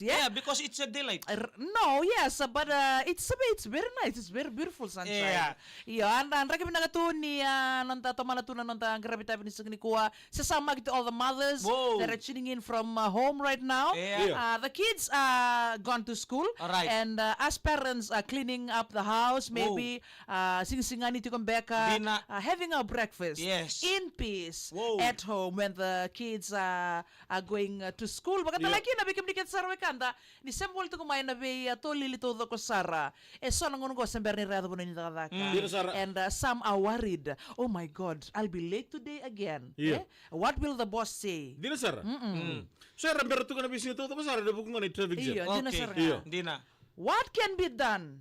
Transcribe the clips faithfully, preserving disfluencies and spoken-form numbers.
Yeah, because it's a daylight. Uh, r- no, yes, uh, but uh, it's a bit, it's very nice. It's very beautiful sunshine. Yeah. Io, and and raki vinaka tu ni uh, noda tomana tu na noda qaravi tavi ni siga nikua. Se sa maki to all the mothers Whoa. that are tuning in from uh, home right now. Yeah. Yeah. Uh, the kids are gone to school. All right. And uh, us parents are cleaning up the house, Whoa. maybe uh, sigasigani tiko beka. Dina. Uh, having our breakfast Yes. in peace Whoa. at home when the kids are are going uh, to school. Vakatalaki na vei kemuni kece sara wekada ni sema voli tiko mai na vei uh, tolili taucoko sara. E so na gauna qo se bera ni ra yaco vanua ni cakacaka. Mm. Dina sara. And uh, some are worried. Oh my God, I'll be late today again. Io. Eh? What will the boss say? Dina sara. Mm-mm. Mm. So era bera tu ga na veisiga taucoko sara na vuku ga ni traffic jam. Io, dina Okay. sara ga. Io. Dina. What can be done?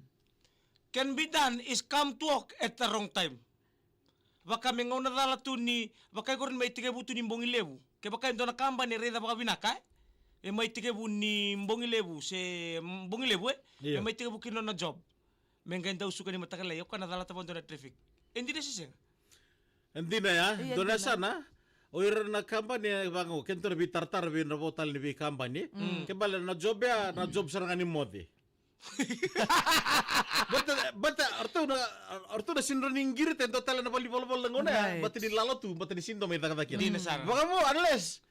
Can be done is come to work at the wrong time. Vaka me gauna cala tu ni, vaka i koro ni mai tekivu tu ni bogi levu. Kevaka e dua na kabani e raica vakavinaka, e? E mai tekivu ni bogi levu, se mm, bogi levu, e? Io. E mai tekivu ki nona job. Me qai dau suka ni mataka lailai, o koya na calata vakadua na traffic. E dina se sega? E dina ya, Io, dua na dina. yasana. O ira na kabani e vaqo, kena tou na veitaratara vei na vo tale ni veikabani. Mm. Ke bale na job ya, na job sara ga ni moce. Bata, bata, o ratou na, o ratou na sega ni qirita e dua tale na valenivolavola na gauna ya, Right. bata ni lala tu, bata ni sega ni dua mai cakacaka kina. Dina sara. Vakavo, unless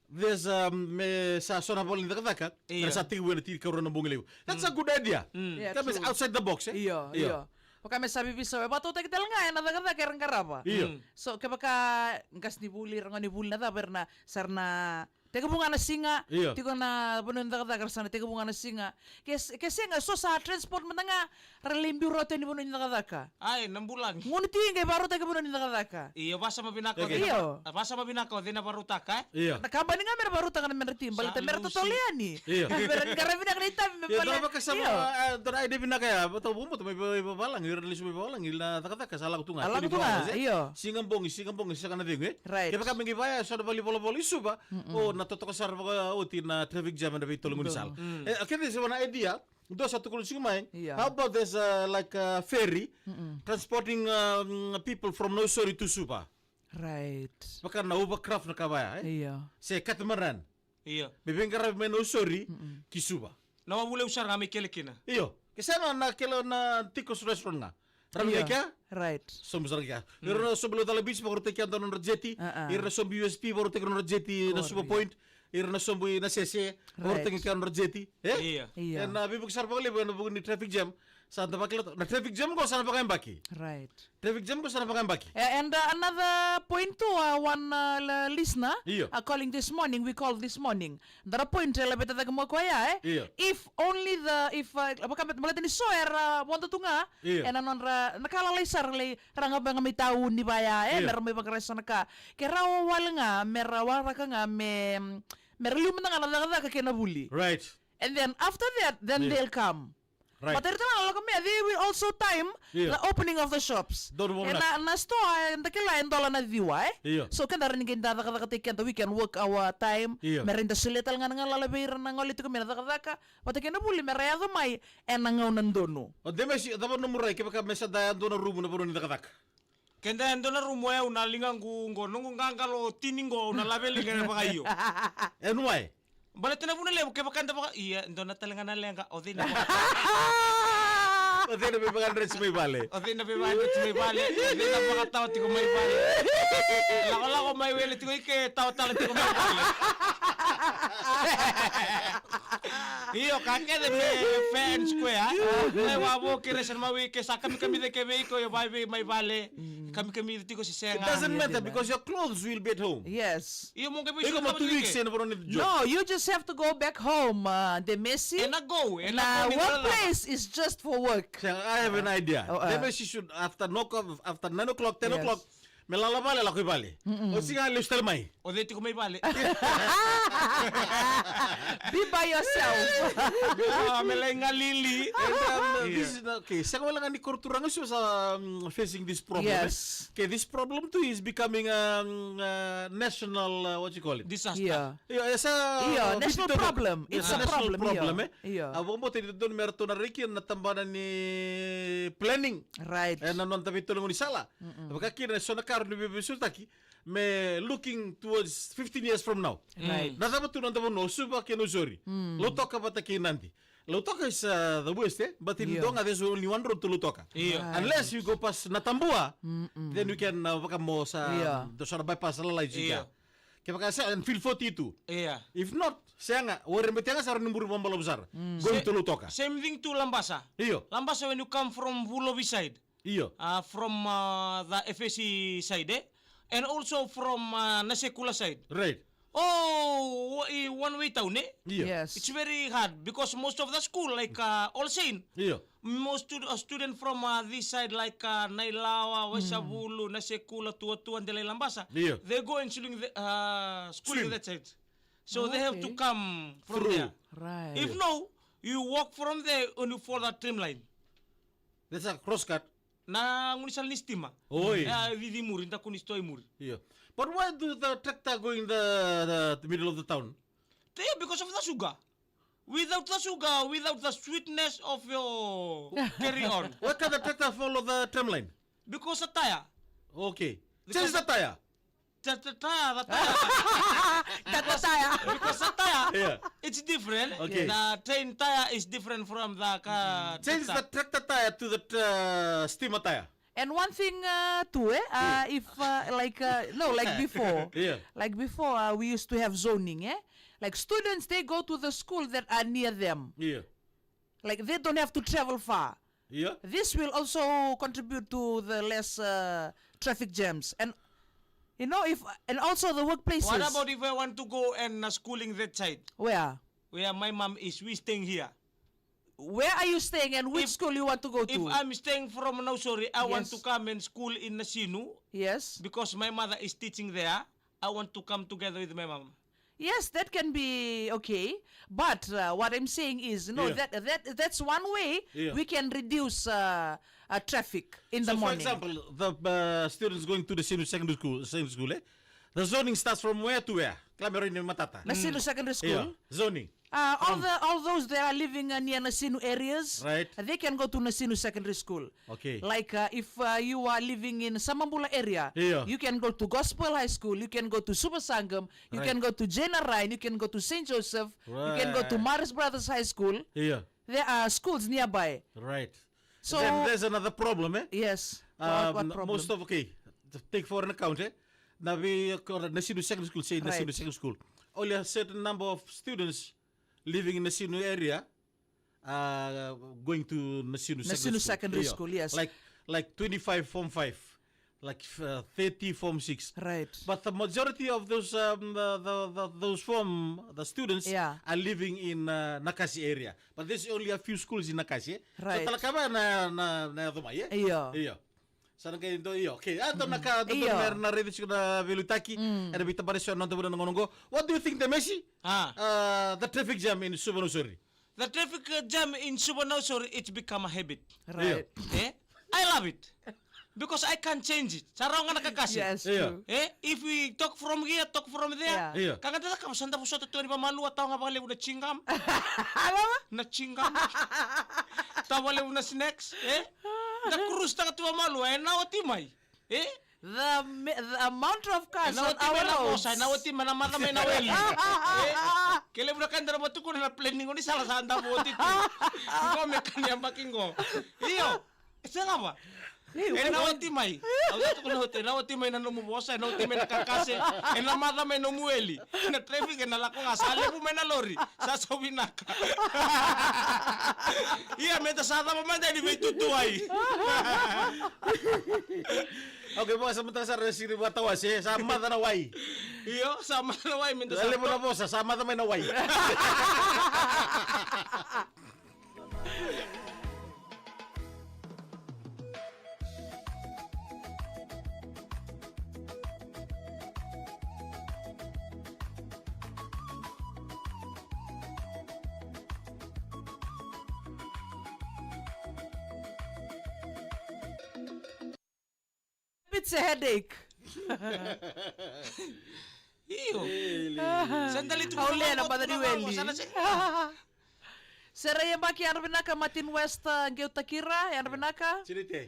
there's um, me sa so na vola ni cakacaka, Io. na sa tekivu ena tinikarua na bogi levu. That's a good idea. Mm. Yeah, That means true. outside the box, eh? Io, Io. io. Vaka me sa vivisa, e vakatautaki tale ga ena cakacaka era qarava. Io. Mm. So, kevaka qasenivuli, ra gonevuli na cava era na, sa ra na tekivu ga na siga, Io. tiko na vanua ni cakacaka ra sa na tekivu ga na siga. Ke, ke sega, so sa transport mada ga, ra lai biu rawa tu yani vanua ni cakacaka. Ai, na bulagi. Gunu ti qai vakarautaka vanua ni cakacaka. Io, vasama vinaka o Io. cei na Io. va- vasama vinaka o cei na vakarautaka, e? Io. Na kabani ga me ra vakarautaka na medra ti, baleta Sa me ra lusi. totolo yani. Io. Me ra qara vinaka na itavi me Io, bale. dua na vakasama, Io. e, dua na idea vinaka ya, vata vubuta mai va- va- valagi, ira na lesu mai valagi, na cakacaka sa lako tu ga, A lako tu ga, twenty-four hours, e? io. Siga bogi, siga bogi, sega na cegu, e? Right. Kevaka me qai vaya, so na valenivolavola i Suva, Mm-mm. o na totoka sara vakaoti na traffic jam ena veitolo ni Donu. sala. Mm. E, kece se vana idea, dua sa tukuna tiko mai. Yeah. How about this, uh, like, uh, ferry Mm-mm. transporting um, people from Nausori to Suva? Right. Vaka na hovercraft na ka vaya, e? Yeah. Se catamaran. Io. Me veiqaravi mai Nausori Mm-mm. ki Suva. Na wavu levu sara ga me kele kina. Io. Ke sega na kele na Tiko's restaurant ga. Ra Io. vei kea? Right. Sobu sara kea. Mm. Ira na sobu levu tale beach, vakarautaki kea dua na nodra jeti. Uh-uh. Ira na sobu U S P, vakarautaki nodra jeti na Super Point. Ira na sobu i Nasese, vakarautaki Right. kea nodra jeti. E? Io. Io. Ena veivuke sara vakalevu, ena vuku ni traffic jam. Sa da vakila toka. Na traffic jam qo sa na vakayabaki. Right. Traffic jam qo sa na vakayabaki. A- And uh, another point too, uh, one uh, l- listener Io. uh, calling this morning, we called this morning. Dara point e laveta cake mo koya, e? Io. If only the, if, uh, vaka me- baleta ni so era vodo tu ga, Io. ena nodra, na ka lalai sara lai, ra ga vega mai tauni vaya, e? Io. Me ra mai vaqara eso na ka. Ke ra wale ga, me ra waraka ga, me, me ra liu mada ga na cakacaka kei na vuli. Right. And then after that, then Io. they'll come. Right. But every time I look at me, they will also time Io. the opening of the shops. Donu mo E na, na. na store, e da kila e dola na ciwa, e? Io. So, keda ra ni qai da cakacakataki keda, we can work our time. Io. Me ra da solia tale ga na galala vei ira na gole tiko mai na cakacaka. Vata kei na vuli, me ra yaco mai, ena gauna donu. O de me si, cava nomu rai, kevaka me sa da yadua na rumu na vanua ni cakacaka? Keda yadua na rumu, o yau na ligaqu qo, noqu qaqalo tini qo, au na lave liga ena vakaio. And why? Baleta na vuna levu, kevaka da vaka, ia, dua na tale ga na leqa, o cei na vaka- O cei na veivakadreti mai vale? O cei na veivakadreti mai vale? O cei na vakatawa tiko mai vale? Lakolako mai wele tiko i ke, tawa tale tiko mai vale. Io, ka kece me fair and square. Mai wavoki, resa na mawi, ke sa kamikamica ke vei iko, io, vavei mai vale. Kamikamica tiko se sega. It doesn't matter because your clothes will be at home. Yes. Io, mo qai Iko mo two weeks ena vanua ni job. No, you just have to go back home, uh, the Messi. Ena go, ena Na go ni cakacaka. workplace is just for work. Sega, I have an idea. Oh, uh. The Messi should, after knock off, after nine o'clock, ten Yes. o'clock, me lala vale, lako i vale. O siga lesu tale mai. O cei tiko mai vale? Be by yourself. Ah, me lai galili. And, um, Io. this is, okay, sega wale ga ni koro turaga Suva sa um, facing this problem, eh? Yes. Okay, this problem too is becoming um, uh, national, uh, what you call it? Disaster. Io. Io, e sa Io, national problem. It's a national problem, io. problem, eh? Io. A vakabauta ni dodonu me ratou na reki na tabana ni planning. Right. E na nona veitologoni sala. Vaka kina so na Aro ni veiveisotaki me looking towards fifteen years from now. Right. Na cava tu na noda vanua o Suva kei Nausori? Lautoka vata kei Nadi. Lautoka is, uh, the worst, eh? But in Io. Donga, there's only one road to Lautoka. Io. Right. Unless you go past Natabua, then you can, uh, vaka mo sa, Io. Dou sa na bypass lalai tiko. Io. Kevaka sa, and Field forty-two. Io. If not, sega, o Rebetega sa rawa ni muri vakabalavu sara. Going Se-, to Lautoka. Same thing to Labasa. Io. Labasa, when you come from Vulovi side, Io. Uh, from, uh, the F S C side, eh? And also from, uh, Nasekula side. Right. Oh, wa-, i one way town, eh? Io. Yes. It's very hard because most of the school, like, uh, All Saint, Io. Most stu-, uh, student from, uh, this side, like, uh, Nailawa, Waisavulu, Nasekula, Tuatua, and Labasa, Io. They go and schooling the, uh, schooling Swim. That side. So they have to Okay. Come from Through. There. Right. If no, you walk from there and you follow that trim line. That's a crosscut. Na gaunisala ni sitima. Oi. A, cici muri, daku ni sitoa i muri. Yeah. But why do the tractor go in the, the, the middle of the town? They, because of the sugar. Without the sugar, without the sweetness of your carry on. Why can't the tractor follow the tram line? Because the tire. Okay. Because Change the the tire. Ta-, ta-, tire, the tire. Ta-, ta-, tire. Because the tire, Yeah. It's different. Okay. The train tire is different from the car. Change the tractor tire to the uh, steamer tire. And one thing uh, too, eh? Uh, if uh, like uh, no, like before, Yeah. Like before, uh, we used to have zoning, eh? Like students, they go to the school that are near them. Yeah. Like they don't have to travel far. Yeah. This will also contribute to the less uh, traffic jams, and you know if and also the workplaces. What about if I want to go and uh, schooling that side? Where? Where my mom is, we staying here. Where are you staying and which If- school you want to go If to? I'm staying from Nausori, I want Yes. To come and school in Nasinu Yes. Because my mother is teaching there. I want to come together with my mom. Yes, that can be okay. But uh, what I'm saying is, no, Yeah. that, that that's one way Yeah. We can reduce uh, uh, traffic in So, the for morning. Example, the uh, students going to the senior secondary school, secondary school, eh? The zoning starts from where to where? Kila me rau ni matata. Nasinu Secondary School. Yeah. Zoning. Uh, all the all those that are living uh, near Nasinu areas, Right. They can go to Nasinu Secondary School. Okay. Like uh, if uh, you are living in Samabula area, Yeah. You can go to Gospel High School, you can go to Suva Sangam, you Right. Can go to Jenner Ryan, you can go to Saint Joseph, you can go to Right. Marist Brothers High School. Yeah. There are schools nearby. Right. So Then there's another problem, eh? Yes. What, what Um, problem? Most of, okay, t- take for an account, eh? Na vei, uh, Nasinu Secondary School, say Nasinu Right. Secondary School. Only a certain number of students living in Nasinu area uh, going to Nasinu Secondary Nasinu School. Secondary Yeah. School, yes. Like like twenty-five form five, like uh, thirty form six. Right. But the majority of those um, the, the, the, those form the students Yeah. Are living in uh, Nakasi area. But there's only a few schools in Nakasi. Eh? Right. So talakava na na na yaco mai, eh? Yeah. Yeah. Sa na qai dua, io, okay. A dua na ka, dua Io. Na, na raici tiko na veiliutaki. Ena veitabana eso na noda vanua na gauna oqo. What do you think, Demesi? Ah. Uh, the traffic jam in Suva, Nausori. The traffic uh, jam in Suva, Nausori, it's become a habit. Right. Io. Eh? I love it. Because I can't change it. Sa rawa ga na kakase. Yes, Io. True. Eh? If we talk from here, talk from there. Yeah. Io. Ka ga da cakava sa da vosota tu yani vamalua, tawa ga vakalevu na chewing gum. Na chewing gum. Tawa vakalevu na snacks. Eh? Da cruise taka tu vamalua, ena oti mai. Eh? The, ma- the amount of cars Ena on oti mai our na roads. Vosa, ena oti mai na maca mai na weli. Eh? Ke levu na ka da na vatukuna na planning ni sala sa da voti tu. Qo me kania baki qo. Io. Se lava. Ena oti mai. Au sa tukuna oti, ena oti mai na nomu vosa, ena oti mai na kakase, ena maca mai nomu weli. Na traffic ena lako ga sa levu mai na lori. Sa sau vinaka. Ia me da sa cava mada ni veitutu ai. Okay, vosa mada sa resi ni vata wase, sa maca na wai. Io, sa maca na wai me da sa levu na vosa, sa maca mai na wai. It's a headache. Io. Sa dali tu au lea na bada ni weli. Sa na se- Sere yabaki, yadra vinaka. Martin West, uh, Geutakira, yadra vinaka. Sinite.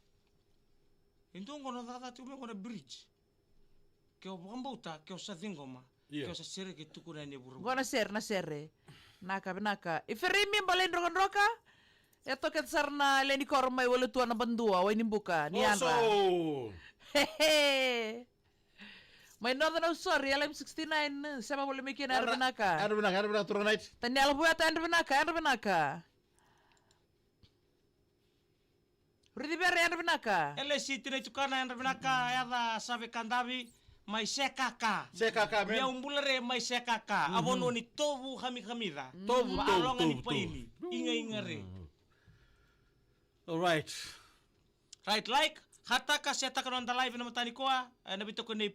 E dua qo na cakacaka tiko mai qo na bridge. Ke o vakabauta, ke o sa ciqoma, Ia. ke o sa sereke tukuna yani e vuravura. Qo na sere, na sere. Naka, vinaka. I Ferimi, Bale ni Drokadroka. E toka sara na lewe ni koro mai Waletua na Badua, Wainibuka, ni yadra. Oso! Hehe. Mai Northern Ausori, L M sixty-nine, sema voli mai kina, yadra vinaka. Yadra vinaka, yadra vinaka, turaga Night. Taniela Vueta, yadra vinaka, yadra vinaka. Ricivere, yadra vinaka. L S C Tinai Tukana, yadra vinaka, yaca Save Kadavi, mai Sekaka. Sekaka, man. Miau Bulare, mai Sekaka. Mhm. A vanua ni tovu kamikamica. Tovu, Ma tovu, aloga ni tovu, paini. tovu. Iga, iga re. Mhm. All right. Right, like, hataka, setaka na noda live ena mataka nikua, ena veitokoni nei